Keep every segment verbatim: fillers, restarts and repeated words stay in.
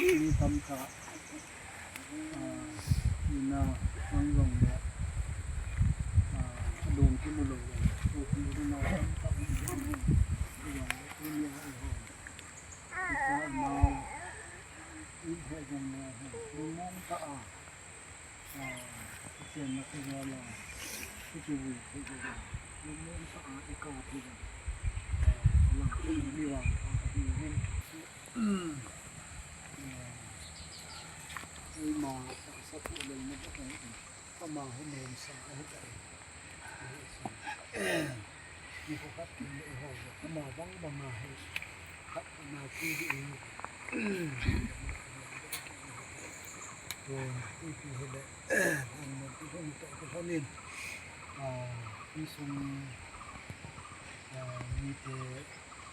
Ni tamtah, ah, ina, ang jong le, ah, adong kimu lou le, tu kimu lou na tamtah um jong le, tu ni a iho. Ipa ima, iho jong le, tu mong ta a. Ah, kichen na kho jala, kichu vui kho jala, lungmong sa a ikah kho jala, ah, lang kho ni vang, ah, hi hin. Ah, ima tahsa kho lei na ba kho, ama hi mong sa a hi ta. Ni ko khat kin le ho, ama bang bang a hi. Khat na ki di in. Ko, ipi hile, ang mo ki hung to ki hon in. Ah, insung, ah, mite,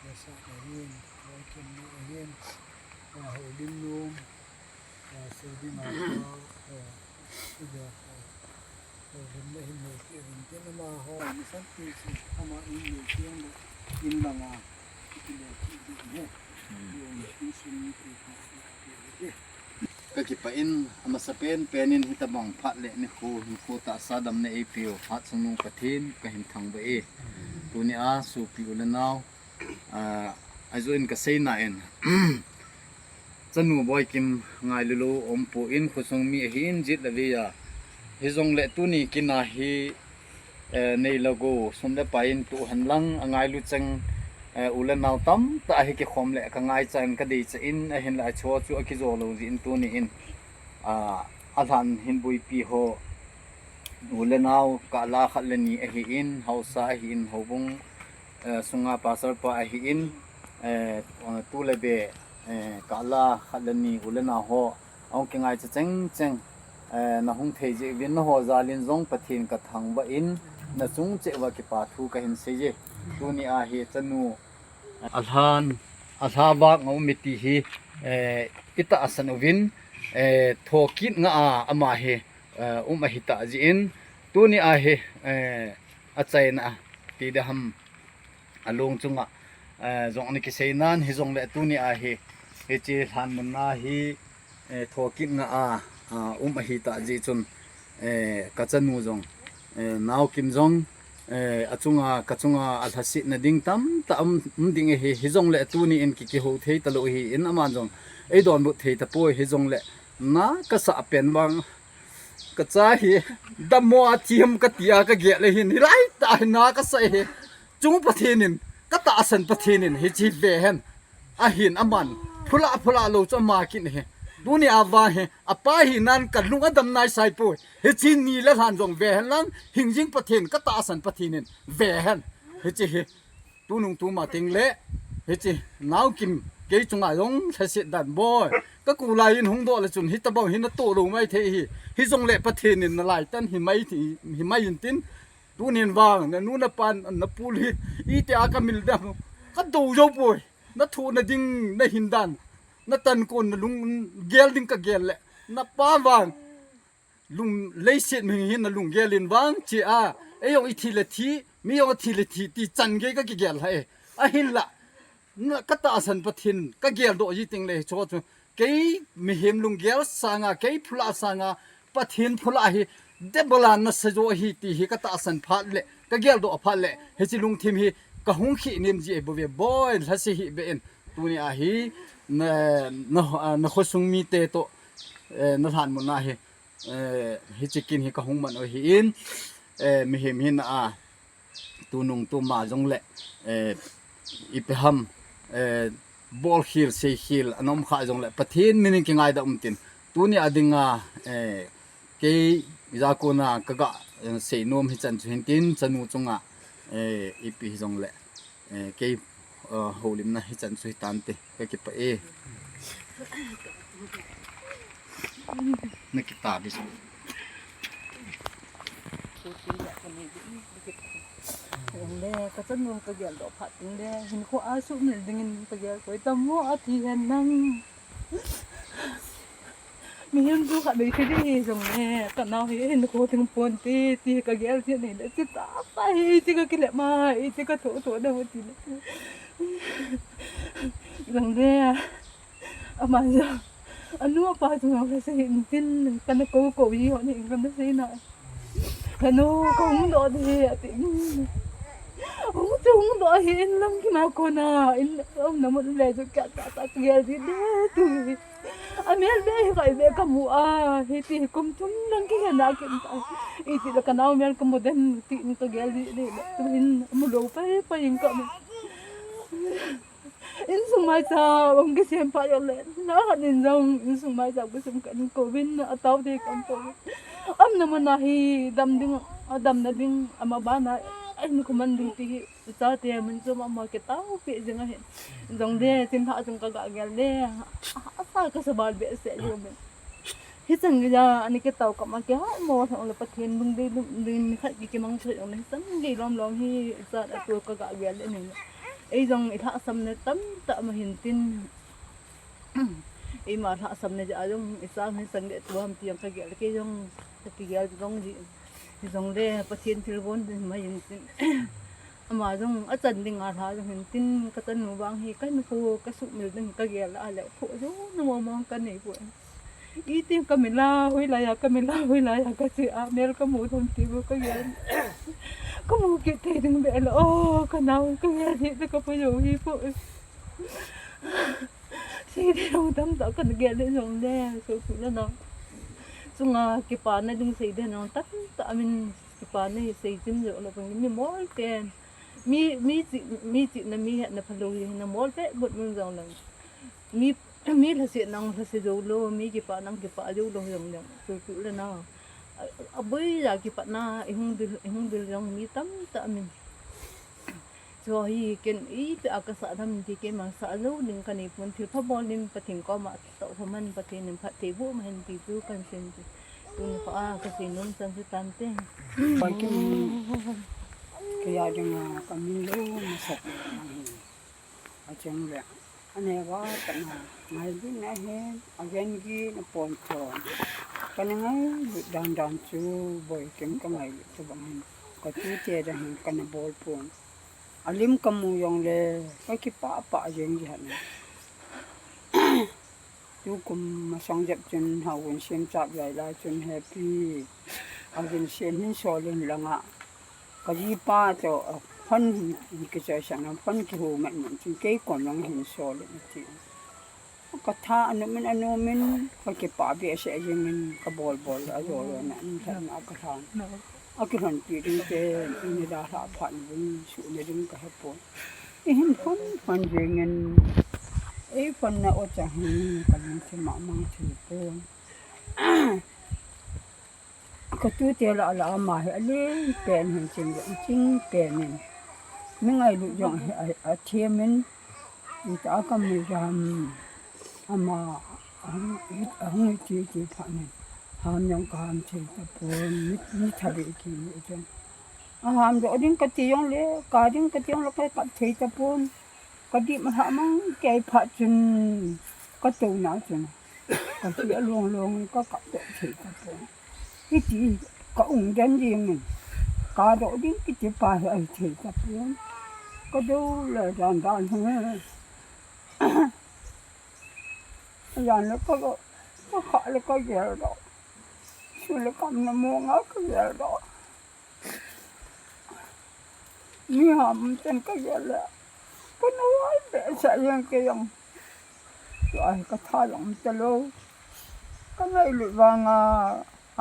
ya sa ka hin, ko kin mo hin. Ah, ho din nung. Ah, so din na, ah, ida, ah, Ka kipah in, amasa pen pen in hitabang phat le nikho, nikho tahsa damna eipeu, Hatchungnung Pathen, kahin thangvah e. Tuni a, sopi u le nao, ah, ajo in kasei na in. Chanu Boikim ngailu lou umpon khosung mi ahin jet le via. Hijongle tuni kin a hi, eh, nei le gou, sum le pai in tu hen lang, angailu cheng, eh, u le nao tamtah hi kikhom le kangaichan kadei chan ahinla acho chu akijo lou jeh in tuni in, ah, alhan hin buipi ho, u le nao, kah la khat le ni ahin, haosa ahin, houbung, eh, sunga pastor pa ahin, eh, tu le be, eh, kah la khat le ni u le nao ho, ahung kingaicha cheng cheng, eh, nahung thei jeh uvin nangho jal in jong Pathen kathangvah in, nachung cheh uva kipa thu kahin sei e. Tuni a hi chanu, alhan, alha vak ngau mi ti hi, eh, itahsan uvin, eh, thokit nga a ama hi, eh, um ahi tah jeh in, tuni a hi, eh, achaina a, ti ding ham, alung chunga, eh, jong ana kisei nan, hijongle tuni a hi, hiche lhan mun a hi, eh, thokit nga a, ah, um ahi tah jeh chun, eh, kachanu jong, eh, Naokim jong, eh, achunga, kachunga alhasetna ding tamtah um, um ding ahi, hijongle tuni in ki, kihou thei talou ahi in aman jong eidonbut thei tapoi, hijongle na kasah pen vang, kacha hi, dammo a thi ham kati a kagel le hin, hilai tah hi na kasah hi. Chung Pathen in, katahsan Pathen in, hiche ve hen. Ahin aman, phula phula lou chu ama kin hi. Tuni a vang hi, apa hinan kalung adam nai sai poi. Hiche ni le lhan jong ve hen lang, hingjing Pathen, katahsan Pathen in, ve hen. Hiche hi. Tunung tuma teng le, hiche, Naokim, kei chunga jong lhaset dan boi. Kakulai in hung doh le chun, hitabang hi natoh lou mai thei hi. Hijongle Pathen in nalai tan hi mai thi, hi mai in tin. Tunin vang, nanu napa, napul hi, itia kamil dam. Kadou jou poi. Nathoh na ding, nahin dan. Natan kon, nalunggel ding kagel le. Napa vang. Lung, leiset mi hin nalunggel in vang che a, eijong ithi le thi, mi jong athi le thi, ti chan gei kakigel lha e. Ahinla, na, katahsan Pathen, kageldoh ji teng le, hicho chu, kei mihem lunggel sanga, kei phula sanga, Pathen phula hi, Debolan nasa jo ahi ti hi katahsan phat le, kageldoh phat le, hiche lungthim hi, kahung khih nem ji e bou ve boi, lhase hih beh in, tuni a hi, na, na, na khosung mite toh, eh, nalhan mun a hi, eh, hiche kin hi kahung man u ahin, eh, mihem hina a, tunung tuma jongle, eh, ipi ham, eh, bolkhel, seikhel, ana um kha jongle, Pathen min in kingaidam un tin, tuni a dinga, eh, kei, ijakona kaga, eh, seinom hichan chu hin tin, chanu chunga, eh, ipi hijongle, eh, kei, eh, houlimna hichan chu hitante, kakipah e. Nakitah ding. Teng le, kachanu kageldoh phat teng le, hinkho a sumil dingin kagel koi tam mo athi hen lang. Mihem chu khat nei thei ding hi jong le, ka nau hi hin ko theng pon ti, ti ka gel ti nei le, ti ta pa hi, ti ka kile ma, ti ka tho tho da ti le. Jong le, ama jong, anu apa chu jong le sei hin tin, ka na ko ko hi ho ni ka na sei na. Ka nu ka hung doh ding hi ati. Hung chu hung doh hi in lam kina kona, in um na mun le chu ka ta ta ka gel di de tu hi. A mel be hi kai be ka mu a, hi ti kum thum lang ki na kin ta. I ti la ka nau mel ka mu den ti in ka gel di de tu in mu lo pai pai in ka mu. Insung maicham kisem pha jong le, na khat in jong insung maicham kisem ka in kovin, atau te kan kovin. Amna mana hi dam ding, adamna ding, ama bana, ai, ni kuman ding ti hi, chate mun chu ama ke tau pe jing ahi. Jong le, tin ha jong ka ga gel le, asa ka sabal be se jong. Hichan gei a, ani kitao kama kihal mo, hong le Pathen lungdei, lungdei ni khat ki kimang thei jong le, hichan gei lom lom hi, ichan a tu ka ga gel le ni. Ei jong i lhahsam na tamtah ma hin tin. Eima lhahsam na ja jong, i chang hichan gei tu ham ti jong ka gel, kei jong, ka kigel jong ji. Hi jong le, Pathen thilgon ma hin tin. Ama jong, achan ding a lha jong hin tin, ka chanu vang hi, ka nu ko, ka sumil ding ka gel a le, ko jong na mo mong ka nei ko. Iti ka mila, hoilai a ka mila, hoilai a ka che a, mel ka mu thom ti bu ka gel. Ka mu kit thei ding be la, oh, ka nau ka gel hi, ka pu jo hi pu. Sei ding jong tamtah ka gel le jong le, so tu la na. Chunga kipana ding sei ding jong tamtah, I mean, kipana hi sei chim jo la pang ni mol pen. Mi, mi chi, mi chi na mi hetna phalou hi na mol pe but mun jong lang. Mi, mi lhase nang lhase jou lou, mi kipah nang kipah jou lou jong jong. Chu chu le na. A, a boi ja kipatna, i hung dil, i hung dil jong mi tamtah min. Chu hi ken ipi a ka sah tham ti keima sah jou ding ka nei pon, thil pha bol ding Pathen koma toh pha man Pathen in phatthei boh ma hen ti chu kan sem ti. Tuni kho a ka sei nom chan chu tante. Pai kin kei a ding a ka min lou masat le na hi. A chang le. Ane va ta na, ngailut na hen, a gen gi na pon chon. Ka na ngailut dan dan chu, Boikim ka ngailut tabang hin. Ka tute dan hin ka na bol pon. A lim ka mu jong le, ka kipah pah jeng ji hat na. Tukum masang jep chun, hau vin sem chap lai lai chun happy. A vin sem hin sol in langa. Ka jipa toh, a, phone hin, hin kichoi san a, phone kihu mat mat chun kei kom lang hin sol in ati. Ka tha anu min, anu min, ka kipah be se jing in ka bol bol a jo jo na, in than a ka than. A kilhon pi ding te, in da hla phan vin, su ne ding ka he pon. I hin phone, phone jing in, ei phone na o cha hin, ka lung thim ma mang thim pon. Ka tute la la ama hi a len pen hin ching jong ching pen in. Mi ngailut jong hi a, a thiam in. Ita ka mu jam ama a hung, a hung ti ti pha in. Ham jong ka ham thei ta pon, mi, mi tha be ki ni jong. A ham jo ding ka ti jong le, ka ding ka ti jong le ka kap thei ta pon. Ka dip ma lha mang kei pha chun ka to na chun. Ka ti a long long ka kap to thei ta pon. Hiti ka ung den ding in. Ka do ding kiti pa hi ai thei ta pon. Ka do le dan dan he. Yan le ka lo. Ka kha le ka gel do. Su le kam na mo nga ka gel do. Mi ham ten ka gel le. Ka na wai be sa yang ke yang. Ai ka tha jong um ta lou. Ka ngailut vang a,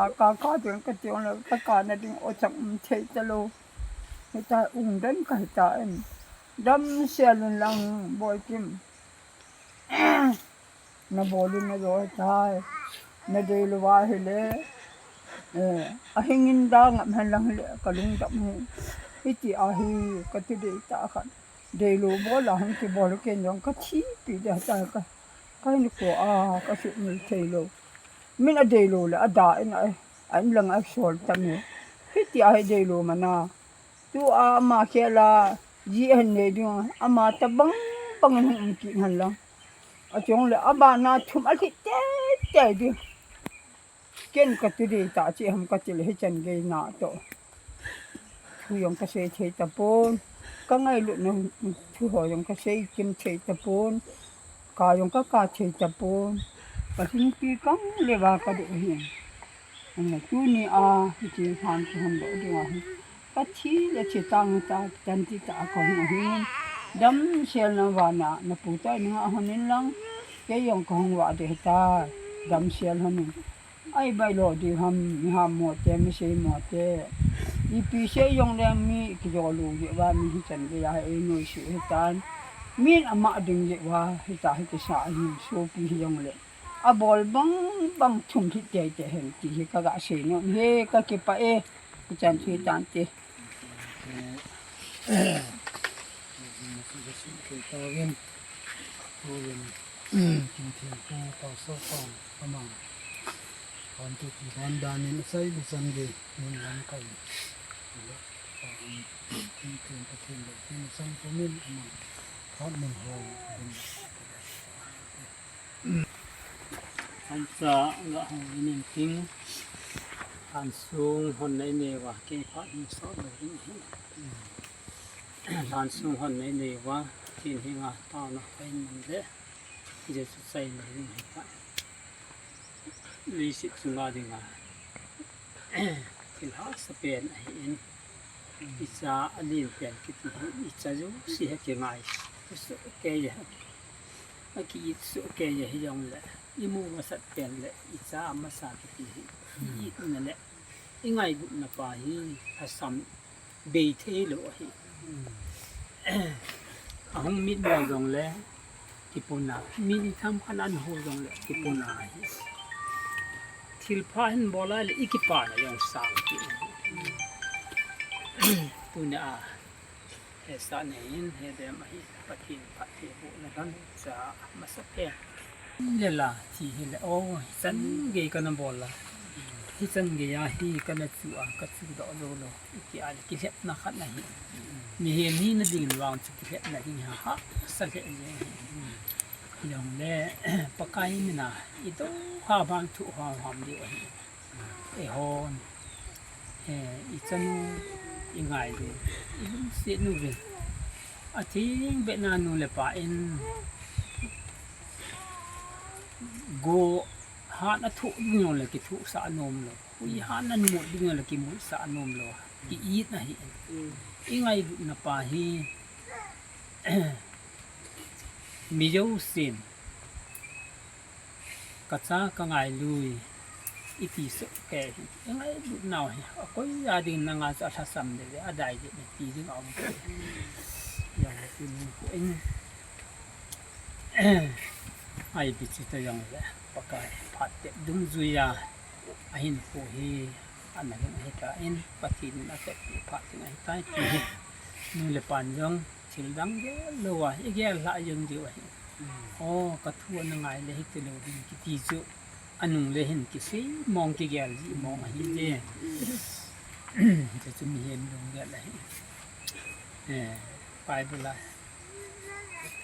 a ka ka ding ka tiong le, ka ka na ding o chang um thei ta lou. Hita ung den ka hita em. Dam sia lun lang Boikim. Na bol in na jo tai. Na dei lou va hi le. Eh, a hing in da ngam hen lang le ka lung dam hi. Hiti a hi ka ti dei ta khan. Dei lou bol a hung ti bol ken jong ka thi pi da ta ka. Ka ni ko a ka su mil thei lou. Min a dei lou le a da in a, a in lang a sol ta mi. Hiti a hi dei lou mana. Tu a ama khel a ji hen nei ding a, ama ta bang bang in hung um kit hen lang. A chong le ama na thum a thi te te ding. Ken ka tu dei ta chi ham ka ti le hichan gei na to. Thu jong ka sei thei tapon. Ka ngailutna thu ho jong ka sei kim thei tapon. Ka jong ka ka thei tapon. Ka singpi kang le va ka do hi. Ana tuni a hiche phan ki hon do ding ahi. Ka thi le thi tang ta tan ti ta ka hung hin. Damsel na vana na pu ta ning a hon in lang. Kei jong ka hung va de ta. Damsel hon in. Ai bai lo di ham, mi ham mo te, mi sei mo te. Ipi sei jong le mi ki jo lu je va mi hichan gei a ei noi su hitan. Min ama ding je va hita hi kisa hi sopi hi jong le. Abol bang bang thum thit tei te hen ti hi ka ga sei nom e, ka kipah e, hichan chu hitan te. Hamsa ga hong in ting. Hansung hon nei nei va, kei phat hung sot lo ding hi. Hansung hon nei nei va, tin hi nga tao na pai man le. Jesu sai nei ding hi pa. Leiset chunga dinga thil hahsa pen ahi in, icha alen pen kiti hi, icha jouse hi kingai soh kei a, aki-it soh kei a, hijongle imu masat pen le icha amasa kiti hi, i-itna le ingailutna pa hi lhasam bei thei lou ahi. Ahung mit mo jongle kipuna, mi ni tham khat an ho jongle kipuna ahi. Thil pha hin bol a le i kipana jong sang ti. Tuna a hesa nei in, he dem ahi, Pathen phattheibohna lamcha masa pen. Lela ti hi le, o, hichan gei kana bol a. Hichan gei a hi kana chu a, ka chu doh lou lou. Iti a le kilhepna khat ahi. Mihem hina ding vang chu kilhepna ding ha, hahsa lheh jeng ahi. Hijongle, Pakai mina, i doh ha bang thu ha ham diu ahi. Eihon, eh, i chanu, i ngailu, i lungset nu vin. Atheng beh na nu le pa in go hat a thoh ding le kithohsah nom lou. Hui hat a mut ding le kimutsah nom lou. Ki-it na hi. I ngailutna pa hi mi jousen. Ka cha ka ngailu, iti soh kei hi. I ngailutnau hi, akoi a ding nanga chu alhasam deh deh, adai deh deh, ti ding aum. Jong le tuni khu in. Ai bichi ta jong le, Pakai phat tep dungjui a, ahinkho hi, ana hing ahitan, Pathen in atep phat ding ahitai, ti hi. Nu le pan jong, thil dang gel lou a, i gel lhah jeng diu ahi. O, ka thu ana ngai le hiti lou ding kiti chu, anung le hin kisei mong kigel ji mong ahi je. Chu chu mihem lunggel ahi. Eh, Bible a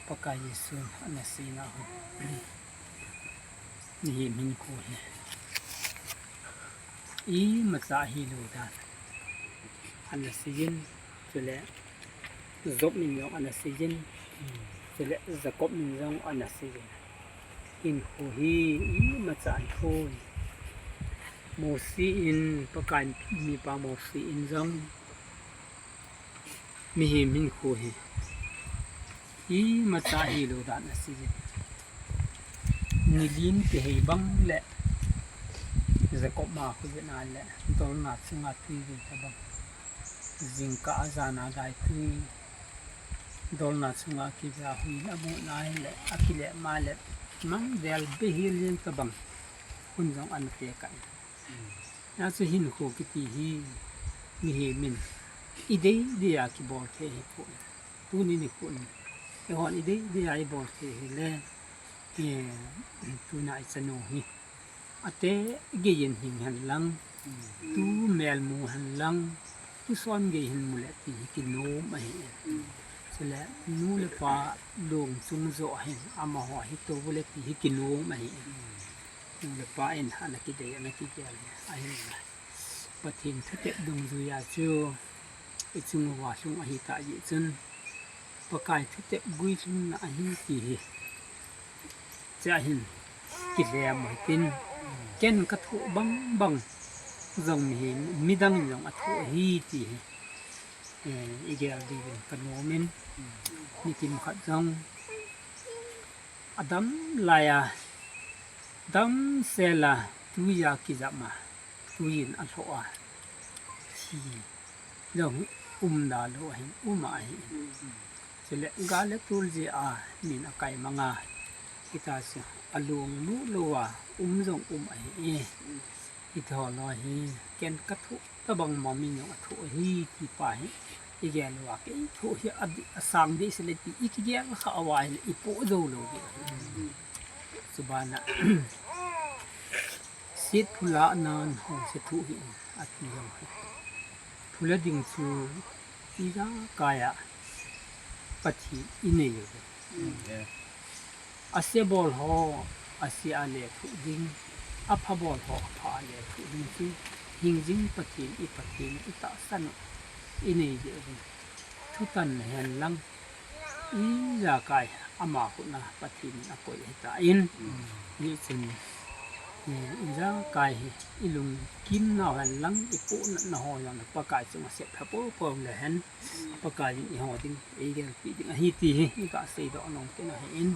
Pakai Jesu ana seina hu. Mihem hinkho hi. Imacha hilou dan ana seiyin, chule Job min jong ana seiyin, chule Jacob min jong ana seiyin. Hinkho hi imacha ahipoi. Mose in, Pakai mipa Mose in jong, mihem hinkho hi imacha hilou dan aseiyin. Nilim kihei bang le Jacob ma khu jena le dolna chunga tui vei tabang. Jingkah a jana dai tui dolna chunga kivei a huiyin amu nai le akile ma le mang vel behil yin tabang. Hun jong ana tekah in. Hijeh chun hinkho kiti hi mihem in idei dei a kibol thei ahipoi. Tuni nikho in eihon idei dei a ibol thei hile, eh, tuna ichanu hi ate gei in hing hen lang, tu mel mu hen lang, tu son gei hin mu le ti hi kinom ahi. Chule nu le pa long chung joh hin amaho hi tou le ti hi kinom ahi. Nu le pa in ana kidei, ana kigel hi ahinla, Pathen thutep dungjuia chu ichung uva lhung ahitah jeh chun, Pakai thutep guilhunna ahi ti hi, chea hin kilhem u hitin, ken kathoh bangbang jong mihem, midang in jong athoh ahi ti hi, eh, igel diuvin kanomin, nikim khat jong adam laiya, damsela, tuiya kijapma, tuiyin alhoh a, thi jong hi umda lou ahin, um ahi. Chule gal le tol jeh a min akaimanga, hita chu alunglut louva um jong um ahi. Hithilou hi ken kathoh tabangma min jong athoh ahi ti pa hi igel uva, kei thoh hi adih, asang deh sele ti ikigel khah uva ahile ipoh jou lou ding ahi. Chubana set phula nan hose thoh hih in ati jong hi, phula ding chu ijakaiya Pathen inei uve. Ase bol ho ase a le thoh ding, apha bol ho apha a le thoh ding chu hingjing Pathen, i Pathen itahsan u inei deh uvin, thutanna hen lang ijakai ama khut a Pathen in akoi ahitan, hijeh chun, eh, ijakai hi ilungkim nau hen lang, ipohnatna ho jong le Pakai chunga seplha poupou le hen, Pakai in eiho ding, eigelpeh ding ahi ti hi iga seidoh nom kit ahin,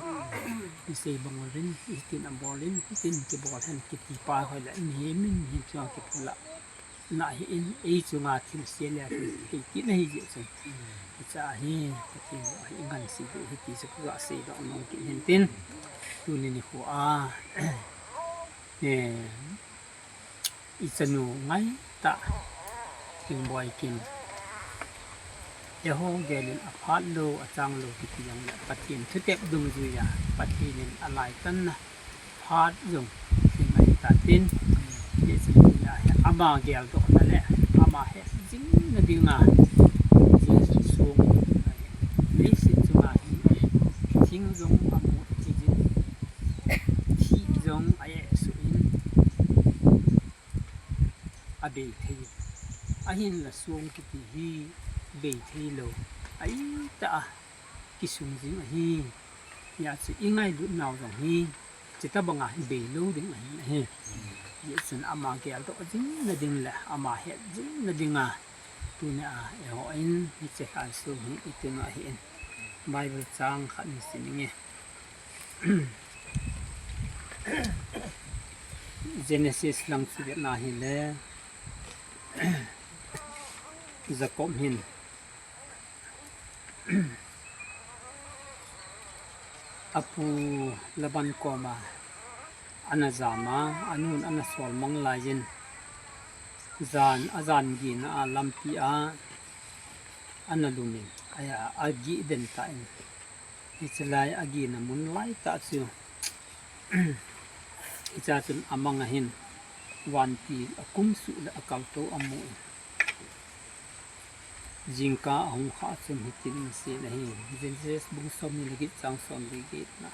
isei bang uvin, hitin abol in, hitin kibol hen kiti pa hoi le mihem in mihem chunga kiphulna ahin, ei chunga thilse le thil thei kit na hijeh chun, hichea hi Pathen in ingansei diu ahi ti chu kaga seidoh nom kit hintin, tuni nikho a, eh, ichanu ngaitah Kingboi Kim, eiho gel in aphat lou, achang lou kiti jongle, Pathen thutep dungjuia Pathen in alaitanna phat jong hin ahitan, hijeh chun tuni a hi ama geldohna le ama hetjingna dinga Jesu song leiset chunga hin thing jong amu thei jin, thih jong aeh suh in, abei thei in, ahinla song kiti hi bei theilou, aitah a kisung jing ahi. Hijeh chun ingailut nau jong hi chutobanga hi beilou ding ahi, ahi. Hijeh chun ama geldoh jingna ding le ama hetjingna dinga tunia eihon hiche lhansong hi itun u ahin, Bible chang khat hin sim inge. Genesis lang chu vetna hile, Jacob hin apu Laban koma ana jama, anun ana solmang laiyin, jan, ajan gina a lampia ana lumin, aya, agih den tan, hichelai agihna mun laitah chu, hichea chun amang ahin, vantil akumsuh le akaltou amun, jingkah ahung khah chun hitin asei ahi. Genesis bung somni le get chang somli getna.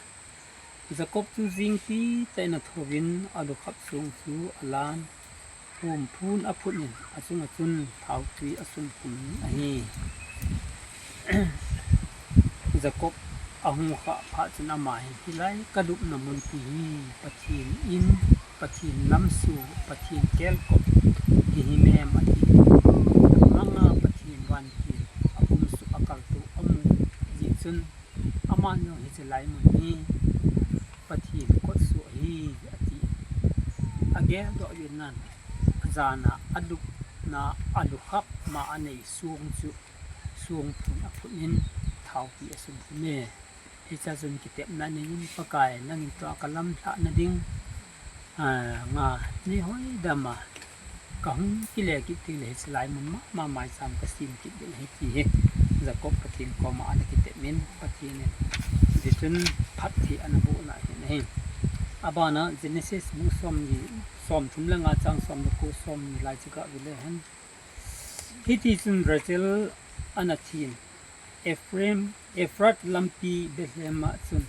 Jacob chu jing kitah in athouvin alukhap song chu alan, humphun aphutnin achunga chun thaotwi asumkhum ahi. Jacob ahung khah phat chun ama hin, hilai kalupna mun ti hi Pathen in, Pathen lamsu, Pathen kelkop hi himem ati. Amanga Pathen vantil akumsuh akaltou amu jeh chun aman jong hichelai mun hi Pathen kotsoh ahi ati. Ageldoh jeh in, ajana alupna alukhap ma anei song chu songphun aphutnin thaopi asumkhum e. Hichea chun kitepna neiyin, Pakai nangin tua kalamlhahna ding, a, nga neihoidama kahung kile kit tengle hichelai mun mama maicham kasem kit ding ahi ti hi Jacob Pathen koma ana kitepin, Pathen in hichun phatthei ana bohna ahin ahi. Abana Genesis bung somni, somthum le nga chang somle ko, somni lai chu gah vele hen. Hitichun Rachel ana thin, Ephraim, Ephrath lampi Bethlehem a chun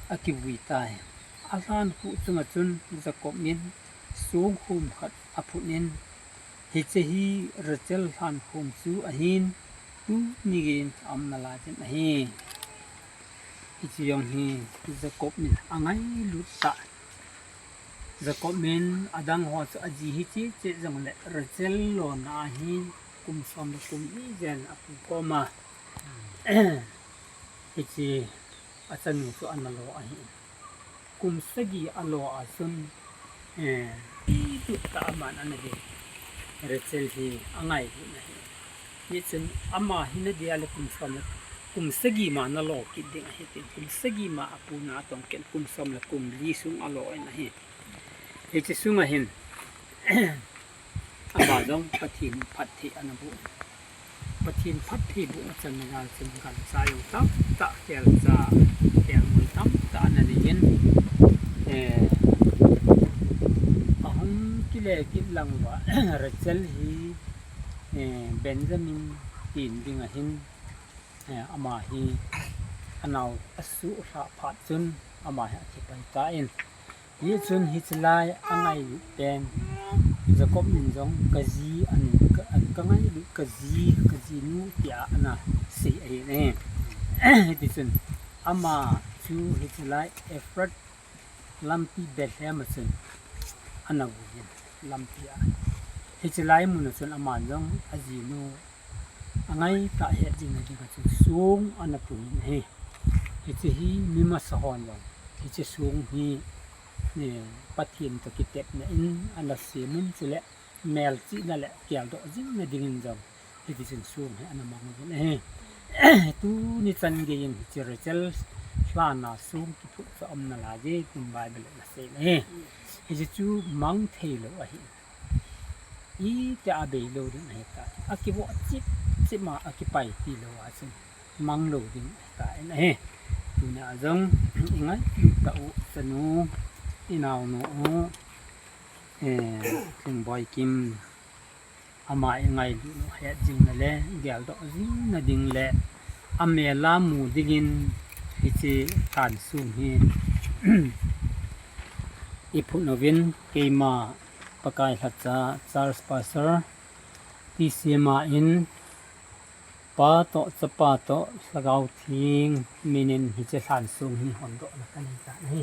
akivui tai. Alhan khu chunga chun Jacob in song khum khat aphut in, hiche hi Rachel lhan khum chu ahin, tuni gin aum nalai jin ahi. Hiche jong hi Jacob in angailut tah. Jacob in adang ho chu aji hi che che jongle Rachel lona hi kum som le kum li jen apu koma. Hiche achanu chu ana lo ahi. Kum sagi alo a chun, eh, tut tah aman ana ding. Rachel hi angailut ahi. Hichun ama hi nadia le kum som le kum sagi ma nalo kit ding ahi tin. Kum sagi ma apu natong ken kum som le kum li sung alo in ahi. Hiche sunga hin ama jong Pathen phatthei ana boh. Pathen phatthei boh achan na jal chun gancha jong tamtah, kelcha, kelngoi tamtah ana nei in, eh, ahung kile kit lang uva, Rachel hi, eh, Benjamin tin ding ahin, eh, ama hi anao asuh lhah phat chun ama hi akipai tan. Hichun hiche lai angailut pen Jacob in jong kaji ahin, ka, ka ngailut kaji, kajinu tia ana sei ahi ne. Hitichun ama chu hiche lai Ephrath lampi Bethlehem a chun ana vui in lampi a. Hiche lai mun a chun aman jong ajinu angai tah het jing na ding a chun song ana pui in ahi. Hiche hi mi masa hon jong hiche song hi, eh, Pathen toh kitepna in ana sem un chule melchihna le keldoh jing na ding in jong hitichun song hi ana mang uvin ahi. Tuni chan gei in hiche Rachel lhan a song kiphut chu aum nalai jeh in Bible in asei in ahi. Hiche chu mang thei lou ahi. Itia abei lou ding ahitai. Akivoh chip chip ma akipai ti lou a chun mang lou ding ahitai ahi. Tuna jong ingailut tah u chanu, inaonu u, eh, Lhingboi Kim, ama ingailut u het jing na le geldoh jing na ding le amel a mu ding in hiche lhan song hi iphut uvin, keima Pakai lhacha Charles Pastor T C M a in Pa toh Chapa toh Lhagao Theng min in hiche lhan song hi hondoh na kanei tan ahi.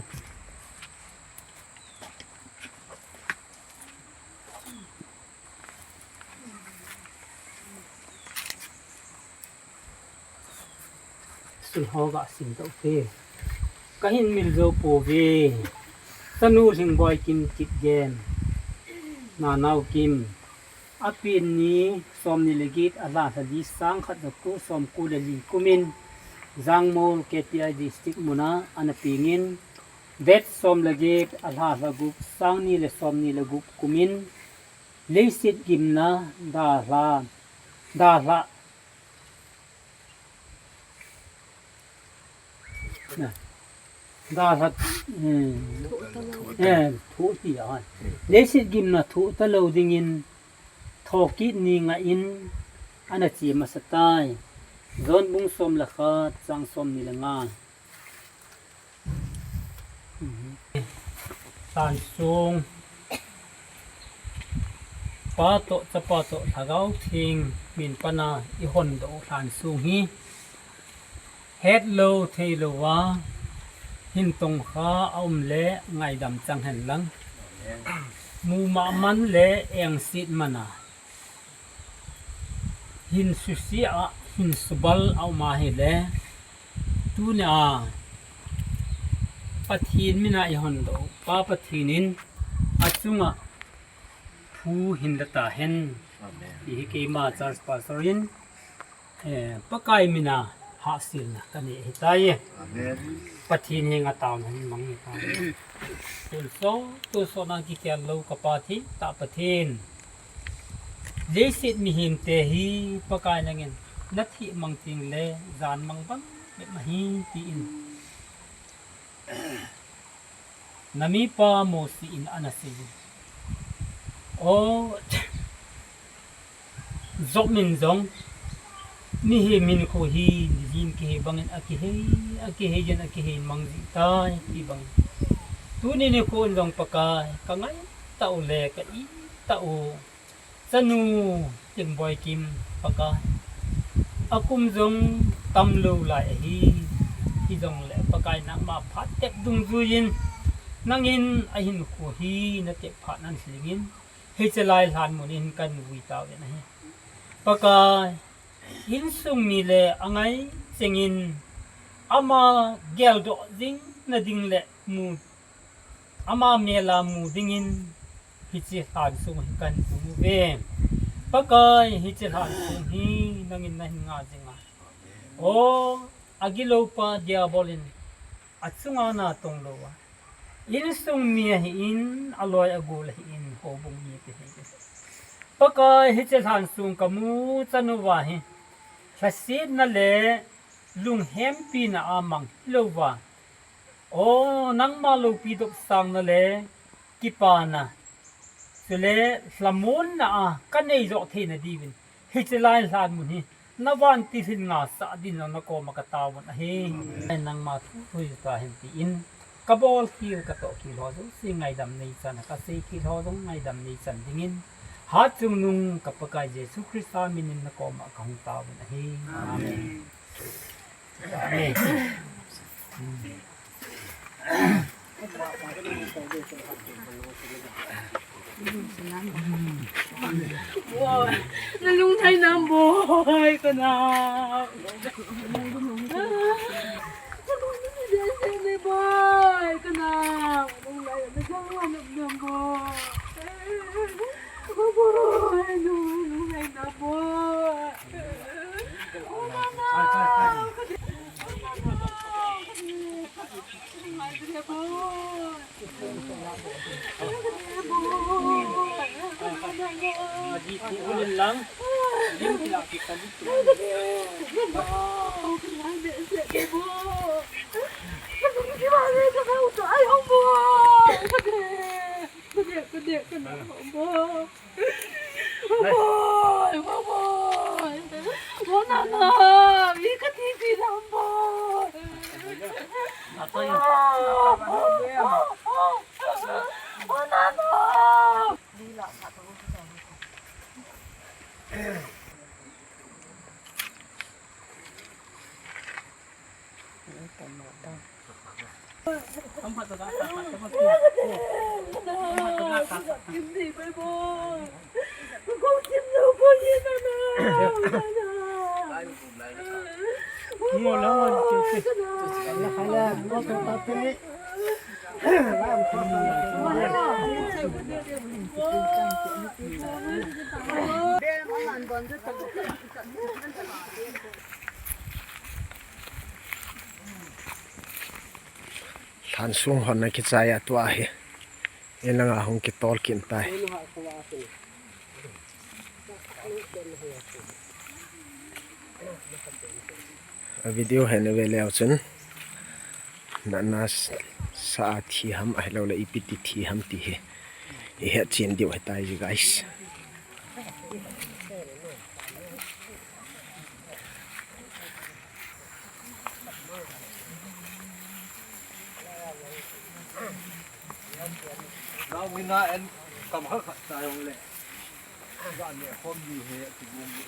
Sulho ga sim doh te. Kahin mil jou pouve. Chanu Lhingboi Kim Kipgen. Nanao Kim. Apen ni somni le get, alha lha li, sangkhat jako somko le li kum in Jangmol K T I District mun a ana peng in, date som le get, alha lha gup, sangni le somni le gup kum in leiset gimna dalha, dalha, dalha, eh, eh, thoh ti a. Leiset gimna thoh talou ding in thokit ni ngah in ana che masa tai. John bung som le khat chang somni le nga. Lhan song, Pa toh, Chapa toh, Lhagao Theng min pan a ihondoh u lhan song hi hetlou theilou a hin tongkha aum le ngaidam chang hen lang. Mu mah man le engset man a hin susia, hin subal a um ahile, tunia Pathen min a ihondoh u Pa Pathen in achunga phu hin la tahen. Amen. Ti hi keima Charles Pastor in, eh, Pakai min a hahselna kanei ahitai. Amen. Pathen henga taona hin mang ahitai. Tonsot, tonsot na kikhel lou ka Pa thengtah Pathen. Leiset mihem te hi Pakai nangin natheh mang teng le jan mang bang bep ahi tin. Namipa Mose in ana sei. O, Job min jong, mihem hinkho hi, mihem kihi bangin akihei, akihei jin akihei mang jing tai, ti bang. Tuni nikho in jong Pakai, ka ngai tau le ka it tau chanu Tingboi Kim Pakai, akum jong tamlou lai ahi. Hijongle Pakai, nangma phat tep dungjuiyin nangin ahinkho hi natep phat nan lhingin, hiche lai lhan munin kan vui tauvin ahi. Pakai, insung mi le angai chengin ama geldoh jing nading le mu, ama mela mu dingin hiche lhan sung hi kan tung uve. Pakai, hiche lhan sung hi nangin nahin nga jinga. O, agiloupa Diabol in achunga natong louva, insung mi ahin, aloi agol ahin, houbung mi te hi. Pakai, hiche lhan sung kamu chanu va hi lhasetna le lunghempina a mang hilouva, o, nangma loupi dopsangna le kipana, chule lhamonna a kanei joh theina diuvin, hiche lai lhan mun hi navantil hin ngasah din nakoma kataovin ahi. Nangma thu thu hita hen tin, kabol khel katoh khel ho jouse ngaidam neichan, kasei khel ho jong ngaidam neichan dingin, Hatchungnung ka Pakai Jesu Christa minin nakoma kahung taovin ahi. Amen. Amen. Boy, nalung thai nam boy, kana. Nalung thai nam boy, kana. Nalung thai nam boy. Boy, boy, boy. Boy, nana, mi kati ti lam boy. Boy, nana. Lhansung honna kichai a tua hi. Inlanga hung kitol kit tai. A video hi na ve leu chun, natna sa a thi ham ahilou le ipi ti thi ham ti hi i het chen diu ahitai ji guys. Nau hina en kam khat khat ta jong le. Ga ne khom ni he ti bum ni.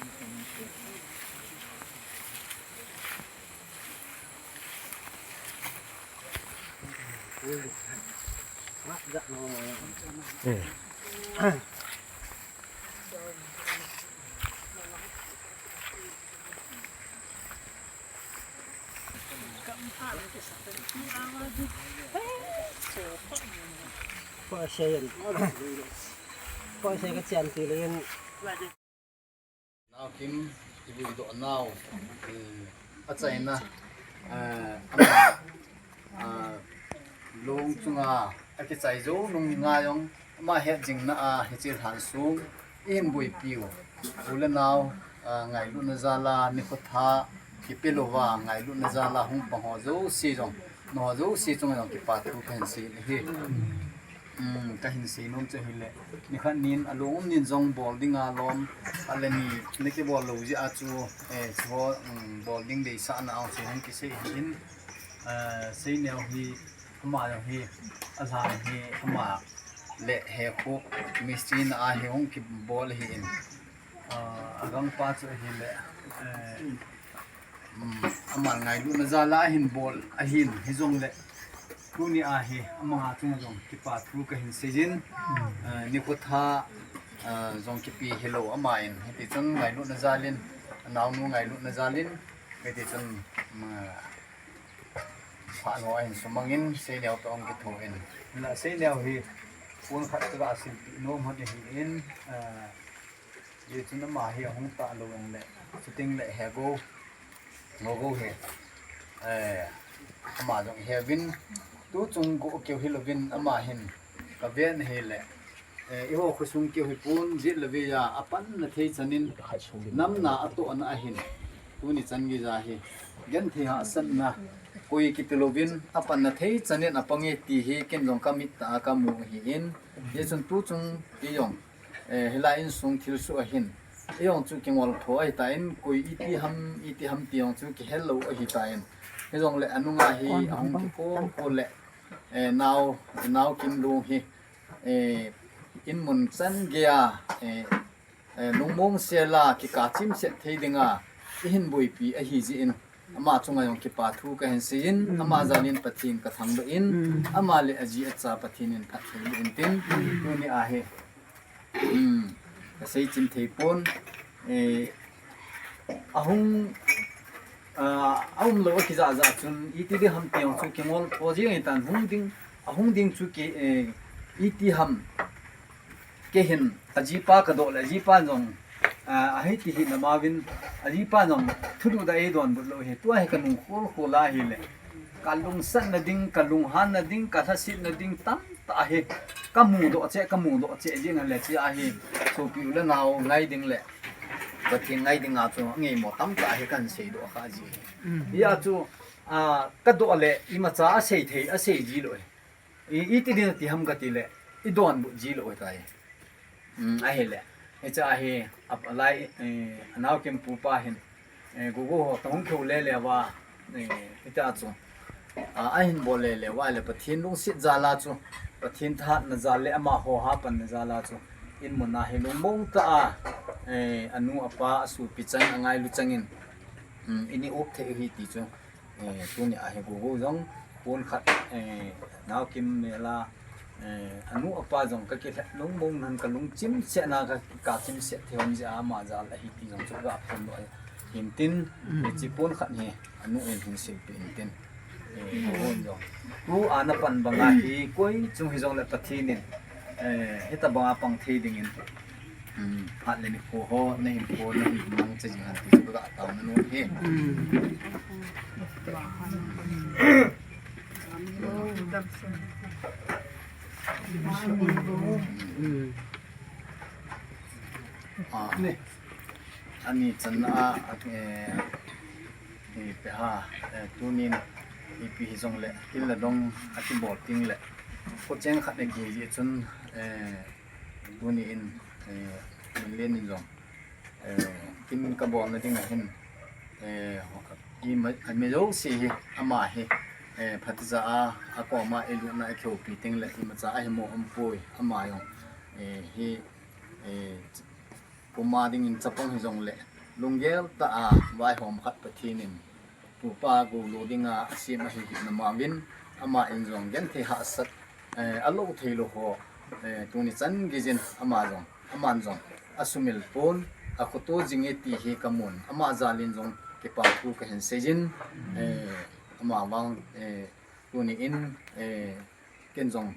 Nau Kim, i vui doh nau, eh, achaina, eh, ama, ah, long chunga akichai jou nung nga jong, ama het jingna a hiche lhansung i hin boipiu, u le nau, ah, ngailutna jal a nikho thah kipe louva, ngailutna jal a hung pang ho jouse jong, nangho jouse chunga jong kipa thu kahin sei ahi. Um, kahin sei nom chu hile, nikhat nin, along um nin jong bol dinga lom, ale ni, nakibol lou jeh a chu, eh, chuho, um, bol ding deisahna a chu hung kisei ahin, eh, seineo hi, Ama jong hi, alhan hi, ama le hekhu mistri na a hi hung kibol ahin, ah, agangpa chu ahile, eh, um, ama ngailutna jal a ahin bol ahin, hijongle tuni a hi ama chunga jong kipa thu kahin seijin, eh, nikho tha, ah, jong kipe hilou ama in, hiti chun ngailutna jal in, anaonu ngailutna jal in, hiti chun, um, phat ho ahin sumangin, Seineo toh ahung kitho in. Hinla Seineo hi pon khat kaga silpeh nom hon ahin, ah, hijeh chun ama hi ahung talou jongle, shooting le Hego, Gogo hi, eh, ama jong heuvin, tuchung go keu hilouvin ama hin kaven ahile, eh, eiho khosung keu hipon, jet le vei a apanna thei chan in, namna atohna ahin, tuni chan geija hi genthei hahsatna, koi kiti louvin apanna thei chan in apang e ti hi ken jong kamit tah a kamu ahin, hijeh chun tuchung kei jong, eh, hilai insung thilsoh ahin, eijong chu kingol tho ahitan, koi iti ham, iti ham ti jong chu kihel lou ahitan, hijongle anunga hi ahung kikho kho le, eh, nao, nao Kimlung hi, eh, inmun chan geiya, eh, eh, lungmong sela kikah chimset thei dinga ihin boipi ahijeh in, ama chunga jong kipa thu kahin seijin, ama jal in Pathen kathangvah in, ama le aji acha Pathen in phatthei boh intin, tuni a hi, um, kasei chim thei pon, eh, ahung, ah, aumlou akijah jah chun, iti ding ham ti jong chu kingol tho jing ahitan, hung ding, ahung ding chu kei, eh, iti ham, kei hin ajipa kadoh le, ajipa jong, ah, ahiti hina mauvin, ajipa jong thuduh tah a eidonbut lou hi, tua hi kanung khol khol ahile, kalungsatna ding, kalunghanna ding, kalhasetna ding tamtah hi kamudoh cheh, kamudoh cheh jing ahile, chea hi sopi u le nao ngai ding le Pathen ngai dinga chu angeimo tamtah hi kahin seidoh kha ji. Hia chu, ah, kadoh le imacha asei thei, asei ji lou hi. I, iti ding ti ham katile, idonbut ji lou ahitai. Um, ahile, hichea hi, ap-, alai, eh, anao Kim pupa hin, eh, Gogo ho toh hung kihou lele uva, eh, hitia chu, ah, ahin bol lele uva le Pathen lungset jal a chu, Pathen thahatna jal le amaho hapanna jal a chu, inmun a hi lungmong tah a, eh, anu apa, asopi chang, angailu chang in, um, ini up thei u ahi ti chu, eh, tuni a hi Gogo jong pon khat, eh, nao Kim mel a, eh, anu apa jong kakilhep lungmong nan, kalungchim set na, kakah chim set thei hon jeh a ama jal ahi ti jong chu kaga phondoh ahin tin, hiche pon khat hi anu in hin silpeh intin, eh, Gogo in jong tua napan banga hi koi chung hijongle Pathen in, eh, hitabanga pang thei dingin, um, phat le nikho ho nahin po, nahin mangcha jing hen ti chu kaga taona nom e. Ah, ani channa a, eh, ipi ham, eh, tunin ipi hijongle thil le dong akibol tengle, khocheng khat akihi jeh chun, eh, tuni in, eh, Minlen in jong, eh, kin kabolna dinga hin, eh, ima, ima jouse hi ama hi, eh, phatechan a, akoma eilutna akihoupi tengle imacha ahimo umpoi, ama jong, eh, hi, eh, puma dingin chapang hijongle lunggel tah a vaihom khat Pathen in tupa Gogo dinga asem ahi hina mauvin, ama in jong genthei hahsat, eh, alou theilou ho, eh, tuni chan geijin ama jong, aman jong asumil pon, akhoto jing e ti hi kamun, ama jal in jong kipa thu kahin seijin, eh, ama vang, eh, tuni in, eh, ken jong,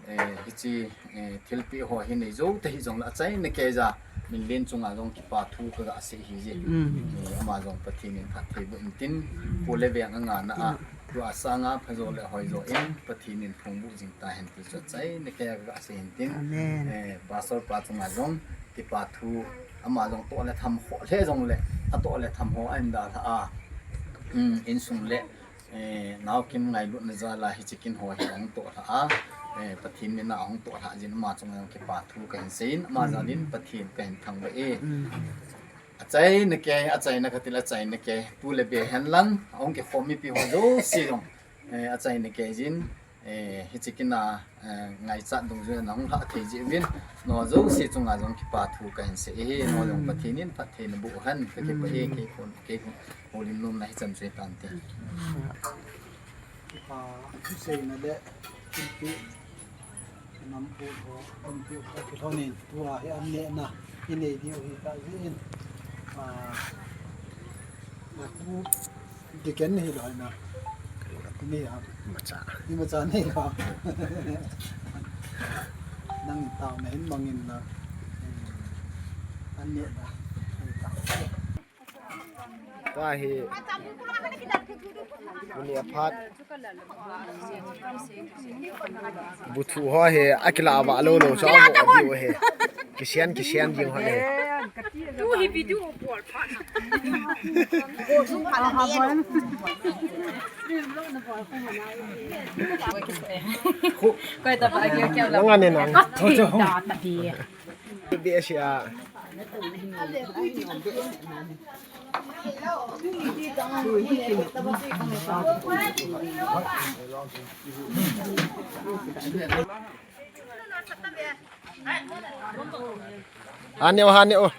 eh, hiche, eh, thilpeh ho hi neijou tahih jongle achaina keija Minlen chunga jong kipa thu kaga sei ahije. Eh, ama jong Pathen in phatthei boh intin, kho le veng angana a, tua sanga phajo le hoijo in Pathen in phongbuh jing tahen ti chu achaina keija kaga sei intin. Eh, Pastor pa chunga jong kipa thu, ama jong toh le tham ho lheh jongle, atoh le tham ho ahin dalha a, um, insung le, eh, nao Kim ngailutna jal a hiche kin ho hi ahung tohlha a, eh, Pathen mina ahung tohlha jin ama chunga jong kipa thu kahin seiyin, ama jal in Pathen kahin thangvah e. Achaina kei, achaina khat le achaina kei, tu le be henlang, ahung kikhom mipi ho jouse jong, eh, achaina keijin, Eh, hiche kin a, eh, ngaichat dungjuiya nahung lhah thei jeh uvin, nangho jouse chunga jong kipa thu kahin sei e, nangho jong Pathen in phatthei naboh hen, kakipah e, kei khun, kei khun, houlim nom na hichan chu hitante. Kipa, thuseina le, thilpeh, nam pu ho, thilpeh ho, kilhonin, tua hi an nehna, inei diu hi kajin. Ah, napu, Diken hilou na. Ni ha. Imacha. Imacha ni ha. Nang tao na hin mangin na. An nehna. Tua hi. Ni aphat. Buthu ho hi, akilah vah lou lou, chu avoh diu hi. Kisian, kisian ding ho hi. Tu hi video bol phat. Koi ta ba, kya, kya la. Nang ane nang. Ka thi ta ta hi. Bi asia. Haneo, haneo.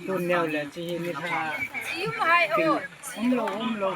Tun neo le chi hi ni tha. Umlo, umlo.